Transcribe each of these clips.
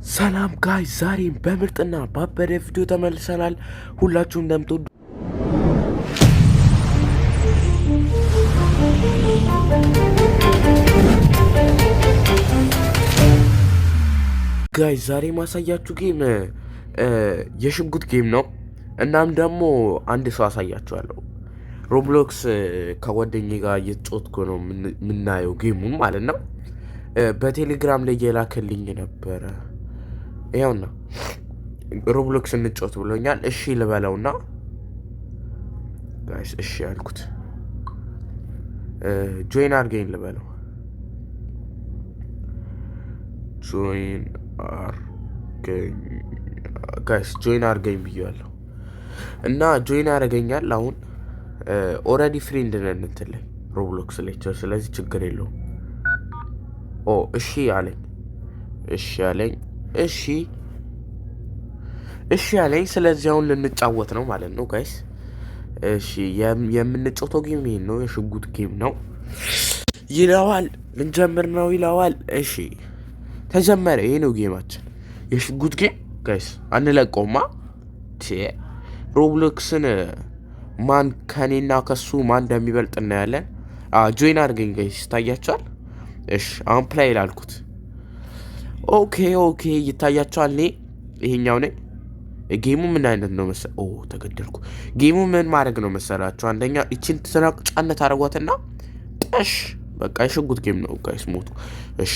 ሰላም guys፣ ዛሬም በምርጥና ባበደ ቪዲዮ ተመልሰናል። ሁላችሁም እንደምትወዱ guys፣ ዛሬ ማሳያችሁ game የሽጉጥ game ነው። እናም ደግሞ አንድ ሰው አሳያችኋለሁ። Roblox ከጓደኛዬ ጋር እየተጫወትኩ ነው የምናየው game ኡን ማለት ነው። በቴሌግራም ላይ የላከልኝ ነበረ። ይኸውና Roblox እንጫወት ብሎኛል። እሺ ልበለውና guys እሺ ያልኩት join አርገኝ ልበለው። Join አርገኝ guys፣ join አርገኝ ብያለሁ እና join ያደርገኛል። አሁን already friend ነን እንትን ላይ Roblox ላይ፣ ስለዚህ ችግር የለውም። ኦ እሺ አለኝ፣ እሺ አለኝ፣ እሺ እሺ አለኝ። ስለዚህ አሁን ልንጫወት ነው ማለት ነው guys። እሺ የምንጫወተው game ይሄን ነው፣ የሽጉጥ game ነው ይለዋል። ልንጀምር ነው ይለዋል። እሺ ተጀመረ። ይሄ ነው game ኣችን፣ የሽጉጥ game guys። አንለቀውማ። Roblox ን ማን ከኔና ከሱ ማን እንደሚበልጥ እናያለን። Join አድርገኝ guys፣ ይታያቸዋል። እሺ አሁን play ላልኩት። Okay ይታያቸዋል። እኔ ይሄኛው ነኝ። Game ኡ ምን አይነት ነው መሰ ኦ ተገደልኩ። Game ኡ ምን ማድረግ ነው መሰላችሁ? አንደኛ ይችን ጫነት ታደርጓትና ጠሽ በቃ የሽጉጥ game ነው guys። ሞቱ። እሺ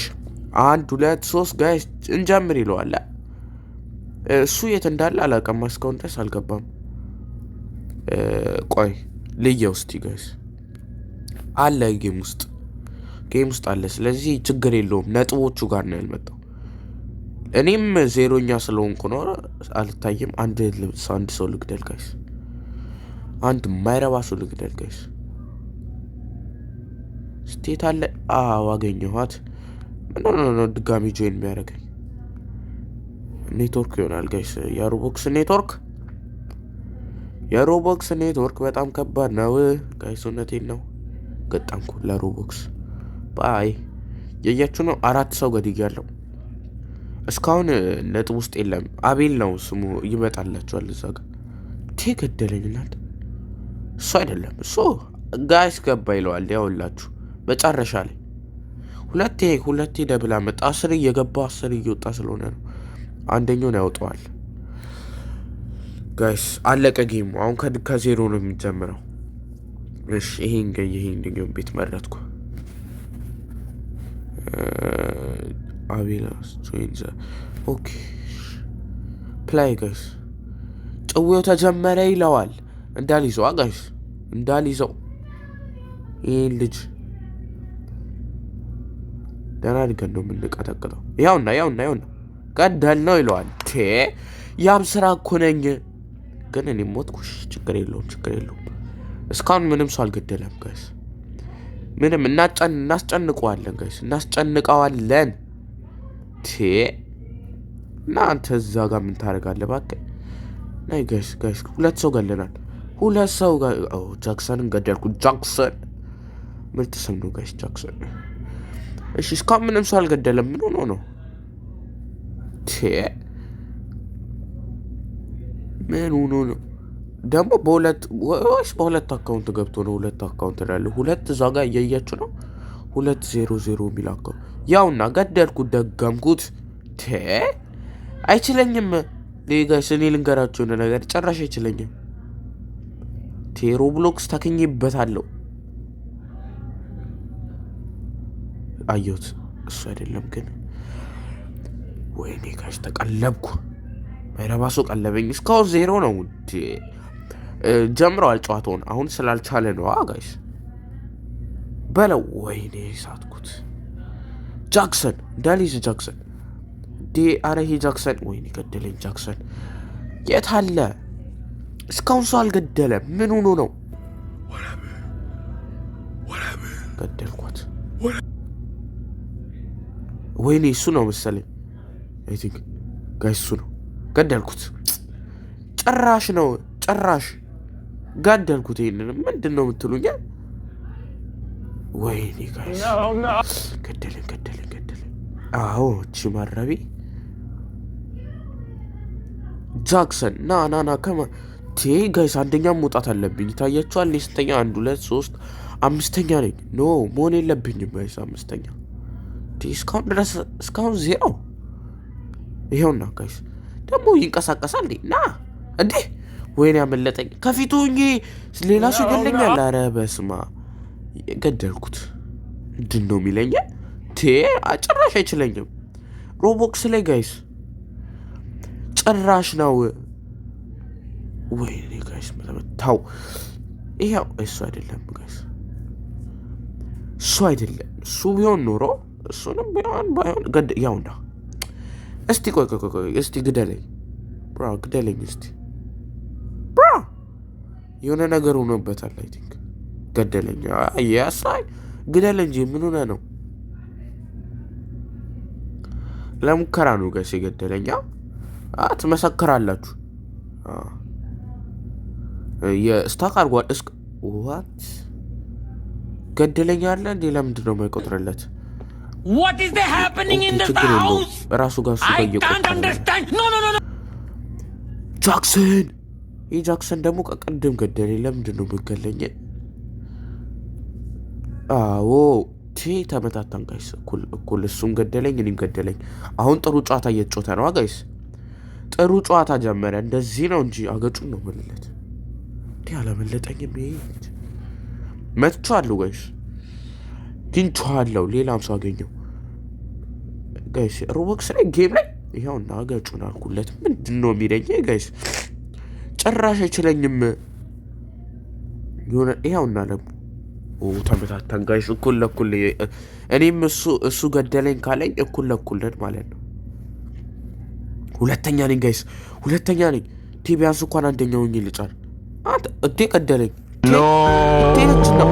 አንድ ሁለት ሶስት guys እንጀምር ይለዋል። እሱ የት እንዳለ አላውቅም። እስካሁን ድረስ አልገባም። ቆይ ልየው እስቲ guys። አለ game ውስጥ፣ game ውስጥ አለ። ስለዚህ ችግር የለውም። ነጥቦቹ ጋር ነው ያልመጣው። እኔም ዜሮኛ ስለሆንኩ ነው አልታይም። አንድ አንድ ሰው ልግደል guys። አንድ ማይረባ ሰው ልግደል guys። ስቴት አለ። አዎ አገኘኋት። ምን ሆኖ ነው ድጋሚ join የሚያደርገኝ? ኔትወርክ ይሆናል guys። የ Roblox network፣ የ Roblox network በጣም ከባድ ነው guys። እውነቴን ነው። ገጠምኩ ለ Roblox bye። ያያችሁ ነው። አራት ሰው ገድያለሁ። እስካሁን ነጥብ ውስጥ የለም። አቤል ነው ስሙ። ይመጣላችኋል እዛ ጋር ቴ ገደለኝ እናንተ። እሱ አይደለም እሱ guys ገባ ይለዋል። ያውላችሁ መጨረሻ ላይ ሁለቴ ሁለቴ double አመጣ። 10 እየገባ 10 እየወጣ ስለሆነ ነው። አንደኛውን ያወጣዋል። Guys አለቀ game ኡ። አሁን ከዜሮ ነው የሚጀምረው። እሺ ይሄን ቤት መረጥኩ። አቤላ join the okay play guys። ጭዌው ተጀመረ ይለዋል። እንዳልይዘው guys፣ እንዳልይዘው ይህን ልጅ ደህና አድርገን ነው የምንቀጠቅጠው። ያውና ያውና ያውና ገደል ነው ይለዋል። ቴ ያም ስራ እኮ ነኝ ግን እኔ ሞትኩሽ። ችግር የለውም፣ ችግር የለውም። እስካሁን ምንም ሰው አልገደለም guys። ምንም እናስጨንቀዋለን guys፣ እናስጨንቀዋለን። ቴ እናንተ እዛ ጋር ምን ታደርጋለህ? እባክህ ናይ guys፣ guys ሁለት ሰው ገለናል። ሁለት ሰው ጃክሰንን ገደልኩ። ጃክሰን ምርጥ ስም ነው guys፣ ጃክሰን። እሺ እስካሁን ምንም ሰው አልገደለም። ምን ሆኖ ነው? ቴ ምን ሆኖ ነው ደግሞ? በሁለት ወይስ በሁለት account ገብቶ ነው? ሁለት account ላለ ሁለት እዛ ጋር እያያችሁ ነው። 200 የሚል account ያውና ገደልኩት፣ ደገምኩት። ቴ አይችለኝም guys። እኔ ልንገራችሁ የሆነ ነገር፣ ጭራሽ አይችለኝም። ቴ Roblox ታክኜበታለሁ። አየሁት፣ እሱ አይደለም ግን። ወይኔ guys ተቀለብኩ። ማይረባ ሰው ቀለበኝ። እስካሁን ዜሮ ነው። ጀምረዋል ጨዋታውን። አሁን ስላልቻለ ነው guys በለው። ወይኔ ሳትኩት። ጃክሰን እንዳልይዝ ጃክሰን ዴ አረ ይሄ ጃክሰን ወይኔ ገደለኝ። ጃክሰን የት አለ? እስካሁን ሰው አልገደለም። ምን ሆኖ ነው? ገደልኳት። ወይኔ እሱ ነው መሰለኝ። I think guys እሱ ነው። ገደልኩት። ጭራሽ ነው ጭራሽ ገደልኩት። ይሄንን ምንድን ነው የምትሉኝ? ወይኔ guys ገደለኝ፣ ገደለኝ፣ ገደለኝ። አዎ እቺ ማረቢ ጃክሰን ና ና ና come on guys፣ አንደኛ መውጣት አለብኝ። ይታያችኋል። እኔ ስንተኛ? አንድ፣ ሁለት፣ ሶስት፣ አምስተኛ ነኝ። No፣ መሆን የለብኝም guys፣ አምስተኛ እስካሁን ድረስ፣ እስካሁን ዜሮ። ይሄውና guys፣ ደግሞ ይንቀሳቀሳል እንዴ? ና እንዴ! ወይኔ ያመለጠኝ። ከፊቱ ሆኜ ሌላ ሰው ይገለኛል። ኧረ በስማ ገደልኩት። ምንድን ነው የሚለኝ? ጭራሽ አይችለኝም። Roblox ላይ guys ጭራሽ ነው። ወይኔ guys መታው። ይኸው እሱ አይደለም guys፣ እሱ አይደለም። እሱ ቢሆን ኖሮ እሱንም ቢሆን ባይሆን ያውና። እስቲ ቆይ ቆይ ቆይ፣ እስቲ ግደለኝ bro፣ ግደለኝ እስቲ bro። የሆነ ነገር ሆኖበታል። I think ገደለኝ። ያሳይ ግደል እንጂ ምን ሆነ ነው? ለሙከራ ነው guys የገደለኛ። ትመሰክራላችሁ። የ stuck አድርጓል። እስክ what ገደለኛ አለ እንዴ? ለምንድን ነው የማይቆጥርለት? What is the happening in this ችግር የለውም። house? ራሱ ጋር እሱ ጋር I can't እየቆጠረ ነው። understand. No, no, no, no. ጃክሰን፣ ይህ ጃክሰን ደግሞ ከቀደም ገደለኝ። ለምንድን ነው የምገለኝ? አዎ ተመታታን guys፣ እኩል እኩል። እሱም ገደለኝ፣ እኔም ገደለኝ። አሁን ጥሩ ጨዋታ እየተጫወተ ነው guys። ጥሩ ጨዋታ ጀመረ። እንደዚህ ነው እንጂ አገጩን ነው የምልለት። እንዲህ አላመለጠኝም። ይሄ ልጅ መትቼዋለሁ guys፣ ግኝቼዋለሁ። ሌላም ሰው አገኘው guys። Roblox ላይ game ላይ ይኸውና አገጩን አልኩለት። ምንድን ነው የሚለኝ guys? ጭራሽ አይችለኝም። የሆነ ይኸውና ደግሞ ተመታታን guys፣ እኩል ለኩል። እኔም እሱ ገደለኝ ካለኝ እኩል ለኩል ነን ማለት ነው። ሁለተኛ ነኝ guys፣ ሁለተኛ ነኝ። ቲ ቢያንስ እንኳን አንደኛ ሆኜ ልጫን። አንተ እዴ ገደለኝ። እዴ ነች ነው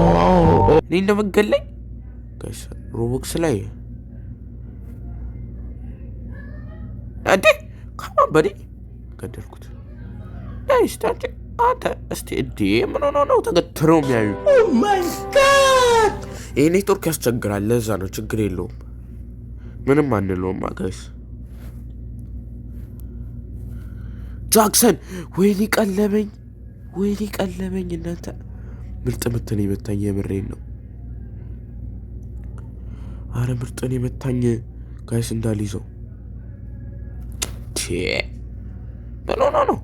እኔ እንደመገለኝ guys Roblox ላይ። እንዴ come on buddy፣ ገደልኩት። Guys አንተ እስቲ እንዴ ምን ሆኖ ነው ተገትረው የሚያዩ? ይህ ኔትወርክ ያስቸግራል። ለዛ ነው፣ ችግር የለውም። ምንም አንለውም guys። ጃክሰን ወይኔ ቀለበኝ፣ ወይኔ ቀለበኝ። እናንተ ምርጥ ምትን የመታኝ፣ የምሬን ነው። አረ ምርጥን የመታኝ guys እንዳልይዘው ምን ሆኖ ነው?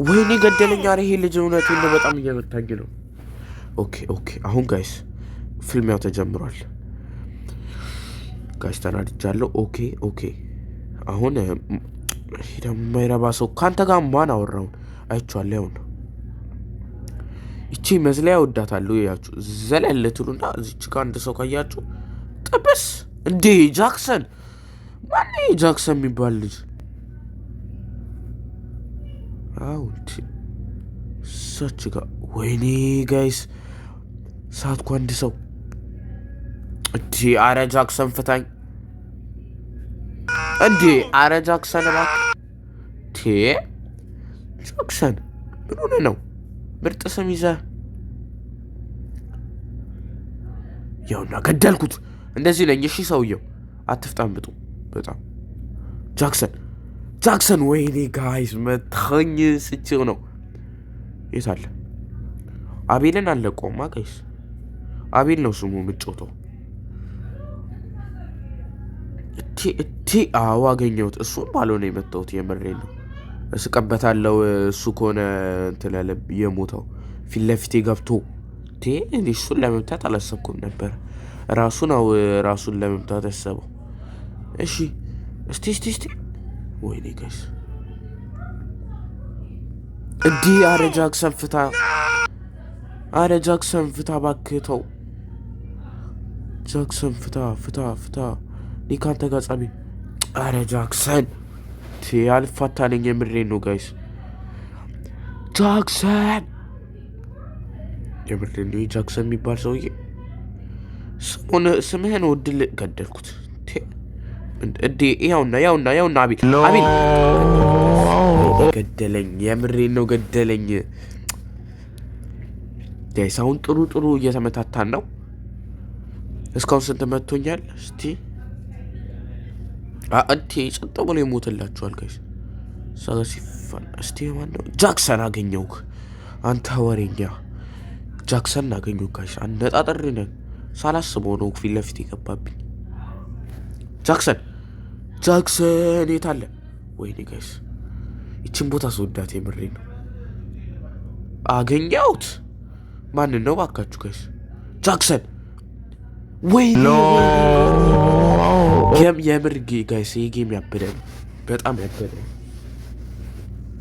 ወይኔ ገደለኝ። አረ ይሄ ልጅ እውነቴን ነው በጣም እየመታኝ ነው። Okay okay፣ አሁን guys ፍልሚያው ተጀምሯል። Guys ተናድጃለሁ። Okay okay፣ አሁን ይሄ ደግሞ የማይረባ ሰው ከአንተ ጋር ማን አወራውን አይቼዋለሁ። ያው ነው ይቺ መዝለያ እወዳታለሁ። ያችሁ ዘለል ትሉና እዚች ጋር አንድ ሰው ካያችሁ ጥብስ። እንዴ ጃክሰን ማን ጃክሰን የሚባል ልጅ? አው እዛች ጋር ወይኔ guys ሳትኩ አንድ ሰው። እንዴ አረ ጃክሰን ፍታኝ እንዴ! አረ ጃክሰን እባክህ። ጃክሰን ምን ሆነ ነው? ምርጥ ስም ይዘህ ያውና ገደልኩት። እንደዚህ ነኝ። እሺ ሰውየው አትፍጠንብጡ በጣም። ጃክሰን ጃክሰን፣ ወይኔ guys መታኝ። ስቼው ነው። የት አለ አቤልን? አለቆማ guys፣ አቤል ነው ስሙ የምጮተው። እቲ እቲ አዎ አገኘሁት። እሱን ባልሆነ የመታሁት የምሬን ነው። እስቀበታለሁ። እሱ ከሆነ እንትን ያለ የሞተው ፊት ለፊቴ ገብቶ እኔ እሱን ለመምታት አላሰብኩም ነበር። ራሱ ነው ራሱን ለመምታት ያሰበው። እሺ እስቲ እስቲ እስቲ ወይኔ guys እንዲህ። አረ ጃክሰን ፍታ፣ አረ ጃክሰን ፍታ እባክህ ተው። ጃክሰን ፍታ ፍታ ፍታ። እኔ ከአንተ ጋር ጸቤ። አረ ጃክሰን አልፋታ ነኝ። የምሬን ነው guys። ጃክሰን የምሬን ነው። ጃክሰን የሚባል ሰውዬ ስሙን ስምህን ወድል ገደልኩት። እንዴ ያውና ያውና ያውና አቤል አቤል ገደለኝ። የምሬን ነው ገደለኝ። Guys አሁን ጥሩ ጥሩ እየተመታታን ነው። እስካሁን ስንት መቶኛል? እስቲ እንቴ ጸጥ ብሎ ይሞትላችኋል guys። ሲፋን እስቲ ማነው? ጃክሰን አገኘውክ። አንተ ወሬኛ ጃክሰን አገኘው guys። አነጣጠር ነን ሳላስበው ነው ፊት ለፊት የገባብኝ። ጃክሰን ጃክሰን የት አለ? ወይኔ guys ይችን ቦታ ስወዳት የምሬ ነው። አገኘሁት። ማንን ነው ባካችሁ guys? ጃክሰን ወይኔ game የምር guys ይሄ game ያበደ ነው። በጣም ያበደ ነው።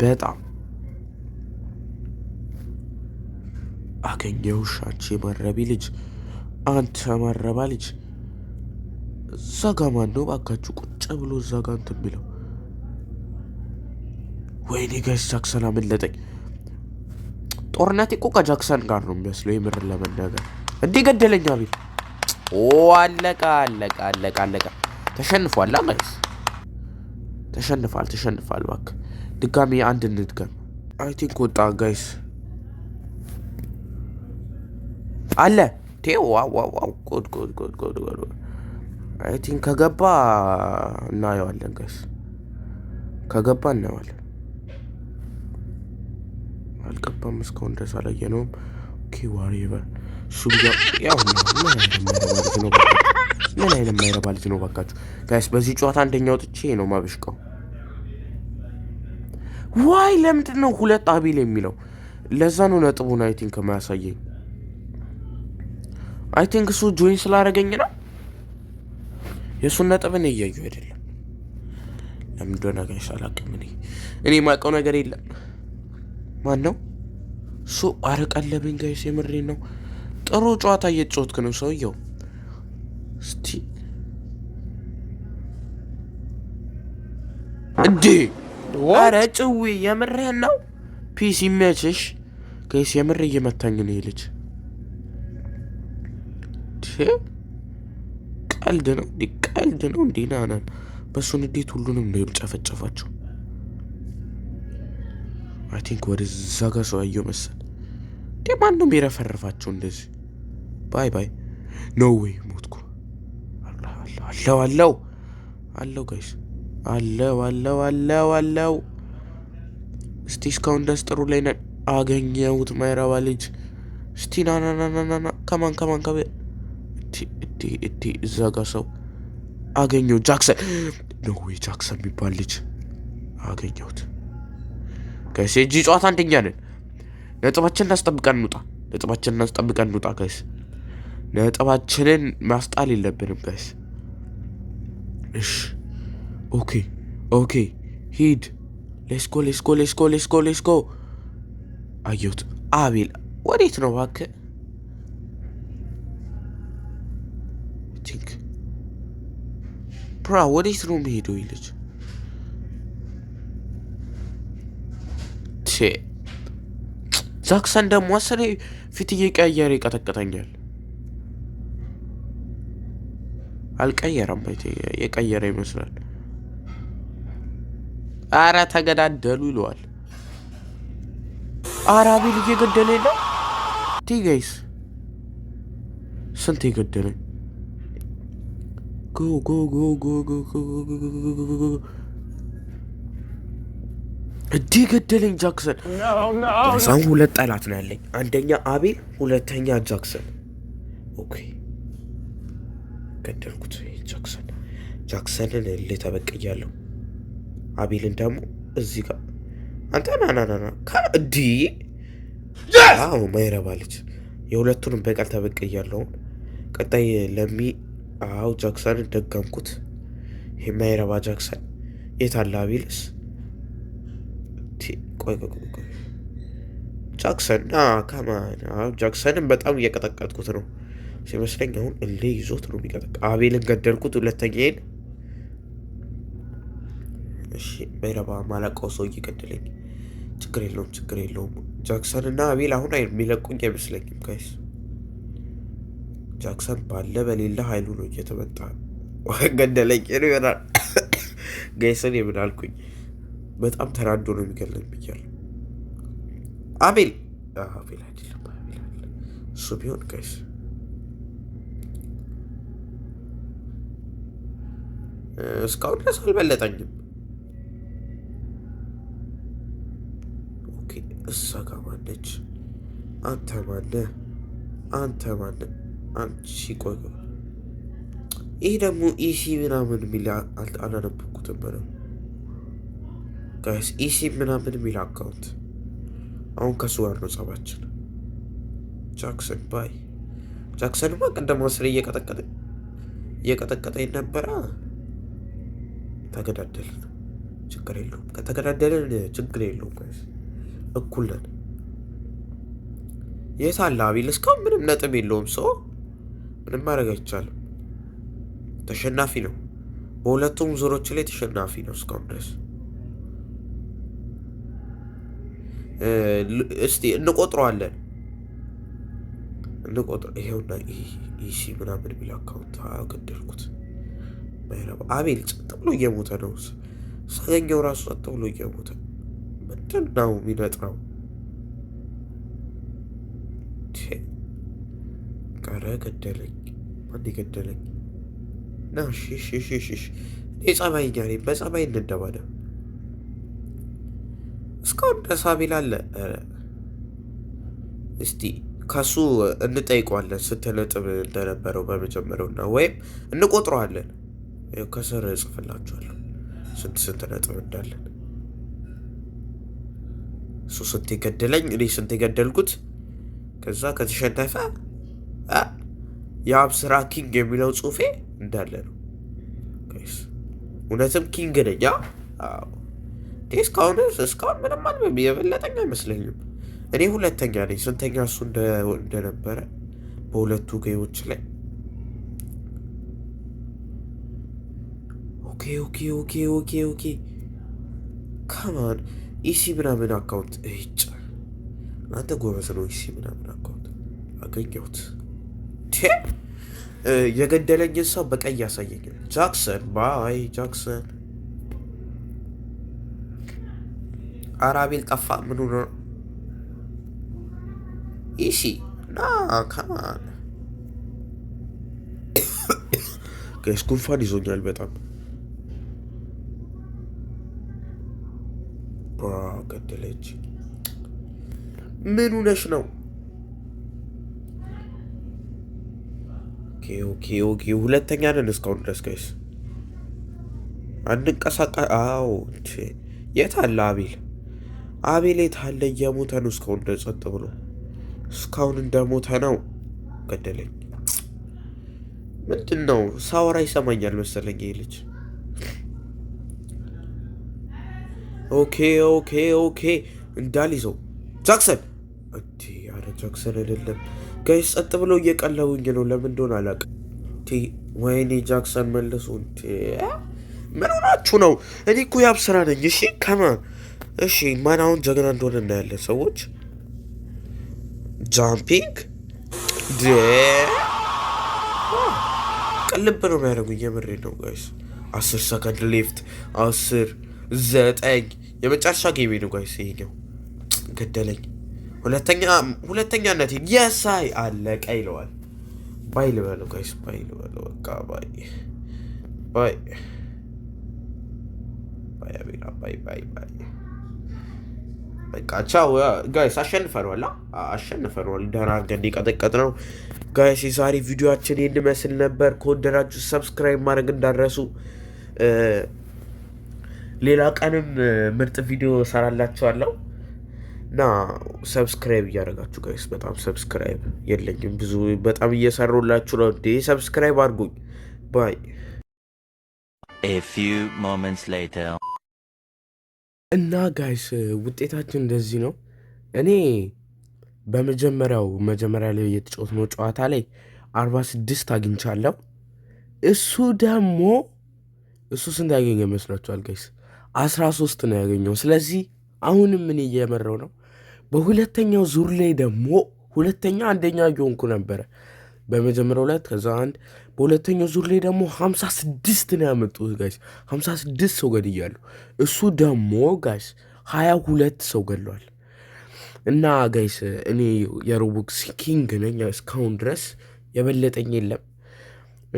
በጣም አገኘሁሽ አንቺ የማረቢ ልጅ፣ አንተ ማረባ ልጅ። እዛ ጋ ማን ነው ባካችሁ ቁጭ ብሎ እዛ ጋ እንትን የሚለው? ወይኔ guys ጃክሰን አመለጠኝ። ጦርነቴ እኮ ከጃክሰን ጋር ነው የሚመስለው የምር ለመናገር። እንዲህ ገደለኝ አቤል። ኦ አለቀ አለቀ አለቀ አለቀ። ተሸንፏል guys፣ ተሸንፏል ተሸንፏል። እባክህ ድጋሚ አንድ እንድገም። I think ወጣ guys አለ ቴ wow wow wow good good good good good። I think ከገባ እናየዋለን guys፣ ከገባ እናየዋለን። አልገባም እስካሁን ድረስ አላየነውም። Okay whatever እሱ ያው ምን አይነት የማይረባ ልጅ ነው ባካችሁ guys። በዚህ ጨዋታ አንደኛ ወጥቼ ነው ማበሽቀው። Why ለምንድን ነው ሁለት አቤል የሚለው? ለዛ ነው ነጥቡን I think የማያሳየኝ። I think እሱ join ስላደረገኝ ነው። የእሱን ነጥብ እኔ እያየሁ አይደለም። ለምን እንደሆነ guys አላውቅም። እኔ የማውቀው ነገር የለም። ማን ነው እሱ? አረ ቀለበኝ guys፣ የምሬን ነው። ጥሩ ጨዋታ እየተጫወትክ ነው ሰውየው። እስቲ እንዴ! አረ ጭዊ የምርህን ነው? Peace ይመችሽ guys። የምር እየመታኝ ነው ይሄ ልጅ። ቀልድ ነው እንዴ? ቀልድ ነው እንዴ? ና ና በእሱ ንዴት ሁሉንም ነው የጨፈጨፋቸው። I think ወደዛ ጋር ሰው አየሁ መሰል። እንዴ ማን ነው የሚረፈርፋቸው እንደዚህ? Bye bye። No way ሞትኩ። አለው አለው አለው guys አለው አለው አለው አለው። እስቲ እስካሁን ድረስ ጥሩ ላይ ነን። አገኘሁት ማይረባ ልጅ። እስቲ ና ና ና ና ና ከማን ከማን ከ እቲ እቲ እዛ ጋ ሰው አገኘው። ጃክሰን no way ጃክሰን የሚባል ልጅ አገኘሁት። Guys የእጅ ጨዋታ አንደኛ ነን። ነጥባችንን እናስጠብቀን እንውጣ። ነጥባችንን እናስጠብቀን እንውጣ guys። ነጥባችንን ማስጣል የለብንም guys። እሺ okay okay፣ ሂድ። Let's go let's go let's go let's go let's go። አየሁት። አቤል ወዴት ነው እባክህ? Think bro ወዴት ነው የሚሄደው ይህ ልጅ? ጃክሰን ደግሞ አስሬ ፊት እየቀያየረ ይቀጠቅጠኛል። አልቀየረም፣ የቀየረ ይመስላል። አረ ተገዳደሉ ይለዋል። አረ አቤል እየገደለ ነው። ቲ guys ስንት የገደለኝ? Go go go go go go go go። እንዲህ ገደለኝ ጃክሰን። አሁን ሁለት ጠላት ነው ያለኝ፣ አንደኛ አቤል፣ ሁለተኛ ጃክሰን። Okay ገደልኩት ጃክሰን። ጃክሰንን እልህ ተበቅያለሁ። አቤልን ደግሞ እዚህ ጋር አንተ ና ና ና እንዲህ አዎ ማይረባ ልጅ። የሁለቱንም በቀል ተበቅያለሁ። ቀጣይ ለሚ አዎ ጃክሰንን ደገምኩት። የማይረባ ጃክሰን የት አለ አቤልስ? ቆይ ቆይ ቆይ ጃክሰን ና ከማን ጃክሰንን በጣም እየቀጠቀጥኩት ነው ሲመስለኝ። አሁን እልህ ይዞት ነው የሚቀጠቅ። አቤልን ገደልኩት። ሁለተኛዬን እሺ፣ ማይረባ ማላውቀው ሰው እየገደለኝ። ችግር የለውም ችግር የለውም። ጃክሰን እና አቤል አሁን የሚለቁኝ አይመስለኝም guys። ጃክሰን ባለ በሌለ ኃይሉ ነው እየተመጣ ገደለኝ ይሆናል guys። እኔ ምን አልኩኝ? በጣም ተናዶ ነው የሚገለኝ ብያለሁ። አቤል አቤል አይደለም አቤል አይደለም እሱ ቢሆን guys እስካሁን ድረስ አልበለጠኝም። Okay፣ እሷ ጋር ማነች? አንተ ማነህ? አንተ ማነህ? አንቺ ቆይ፣ ይህ ደግሞ ኢሲ ምናምን የሚል አላነበብኩትም በለው guys። ኢሲ ምናምን የሚል account አሁን ከሱ ጋር ነው ጸባችን። ጃክሰን bye። ጃክሰንማ ቅድም አስሬ እየቀጠቀጠኝ ነበረ። ተገዳደልን፣ ችግር የለውም። ከተገዳደልን ችግር የለውም guys፣ እኩል ነን። የት አለ አቤል? እስካሁን ምንም ነጥብ የለውም። ሰው ምንም ማድረግ አይቻልም። ተሸናፊ ነው። በሁለቱም ዙሮች ላይ ተሸናፊ ነው እስካሁን ድረስ። እስቲ እንቆጥረዋለን፣ እንቆጥረ ይሄውና ኢሲ ምናምን የሚል account ገደልኩት። ማይረባ አቤል ጸጥ ብሎ እየሞተ ነው። ሳገኘው ራሱ ጸጥ ብሎ እየሞተ ምንድን ነው የሚነጥረው? ቀረ ገደለኝ። ማን የገደለኝ? ና እሺ፣ እሺ፣ እሺ፣ እሺ። እኔ ጸባይኛ ነኝ። በጸባይ እንደባደብ። እስካሁን ድረስ አቤል አለ። እስቲ ከሱ እንጠይቀዋለን ስንት ነጥብ እንደነበረው በመጀመሪያውና ወይም እንቆጥረዋለን። ከስር እጽፍላችኋለሁ ስንት ስንት ነጥብ እንዳለን። እሱ ስንት የገደለኝ፣ እኔ ስንት የገደልኩት። ከዛ ከተሸነፈ የአብስራ king የሚለው ጽሁፌ እንዳለ ነው። እውነትም king ነኝ። እስካሁን ምንም አልበም የበለጠኝ አይመስለኝም። እኔ ሁለተኛ ነኝ። ስንተኛ እሱ እንደነበረ በሁለቱ game ኦች ላይ። Okay, come on ኢሲ ምናምን account እጭ አንተ ጎበዝ ነው። ኢሲ ምናምን account አገኘሁት። የገደለኝን ሰው በቀይ ያሳየኛል። ጃክሰን bye ጃክሰን። አራቤል ጠፋ። ምን ሆኖ ኢሲ ና come on guys፣ ጉንፋን ይዞኛል በጣም። ገደለች። ምን ሆነሽ ነው? Okay, ሁለተኛ ነን እስካሁን ድረስ guys። አንንቀሳቀ አዎ፣ የት አለ አቤል? አቤል የት አለ? እየሞተ ነው እስካሁን ድረስ ጸጥ ብሎ። እስካሁን እንደሞተ ነው። ገደለኝ። ምንድን ነው ሳወራ ይሰማኛል መሰለኝ ይሄ ልጅ። Okay, እንዳልይዘው ጃክሰን። እንዴ፣ አረ ጃክሰን አይደለም guys፣ ጸጥ ብሎ እየቀለቡኝ ነው። ለምን እንደሆነ አላውቅም። ወይኔ ጃክሰን መልሶ። እንዴ፣ ምን ሆናችሁ ነው? እኔ እኮ ያብስራ ነኝ። እሺ come on እሺ፣ ማን አሁን ጀግና እንደሆነ እናያለን። ሰዎች jumping ቅልብ ነው የሚያደርጉኝ። የምሬ ነው guys። 10 ሰከንድ left፣ 10፣ 9፣ የመጨረሻ game ኤ ነው guys ይሄኛው። ገደለኝ። ሁለተኛነት የሳይ አለቀ ይለዋል። Bye ልበለው guys፣ bye ልበለው። በቃ bye bye bye አቤላ bye bye bye። በቃ ቻው guys፣ አሸንፈነዋል፣ አሸንፈነዋል። ደህና አድርገን የቀጠቀጥ ነው guys። የዛሬ ቪዲዮአችን ይህን ይመስል ነበር። ከወደዳችሁ subscribe ማድረግ እንዳትረሱ። ሌላ ቀንም ምርጥ ቪዲዮ ሰራላችኋለሁ እና subscribe እያደረጋችሁ guys። በጣም subscribe የለኝም ብዙ፣ በጣም እየሰሩላችሁ ነው እንዴ። Subscribe አድርጉኝ። Bye። A few moments later. እና guys ውጤታችን እንደዚህ ነው። እኔ በመጀመሪያው መጀመሪያ ላይ የተጫወትነው ጨዋታ ላይ 46 አግኝቻለሁ። እሱ ደግሞ እሱ ስንት ያገኘ ይመስላችኋል guys? 13 ነው ያገኘው። ስለዚህ አሁንም ምን እየመራው ነው። በሁለተኛው ዙር ላይ ደግሞ ሁለተኛ አንደኛ እየሆንኩ ነበረ። በመጀመሪያው ሁለት ከዛ አንድ፣ በሁለተኛው ዙር ላይ ደግሞ 56 ነው ያመጡት guys። 56 ሰው ገድያለሁ። እሱ ደግሞ guys 22 ሰው ገድሏል። እና guys እኔ የ Roblox king ነኝ። እስካሁን ድረስ የበለጠኝ የለም።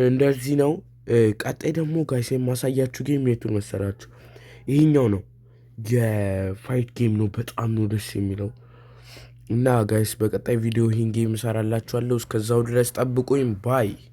እንደዚህ ነው። ቀጣይ ደግሞ guys የማሳያችሁ game የቱን መሰላችሁ? ይህኛው ነው። የ fight game ነው። በጣም ነው ደስ የሚለው። እና guys በቀጣይ ቪዲዮ ይህን game እሰራላችኋለሁ። እስከዛው ድረስ ጠብቁኝ። Bye.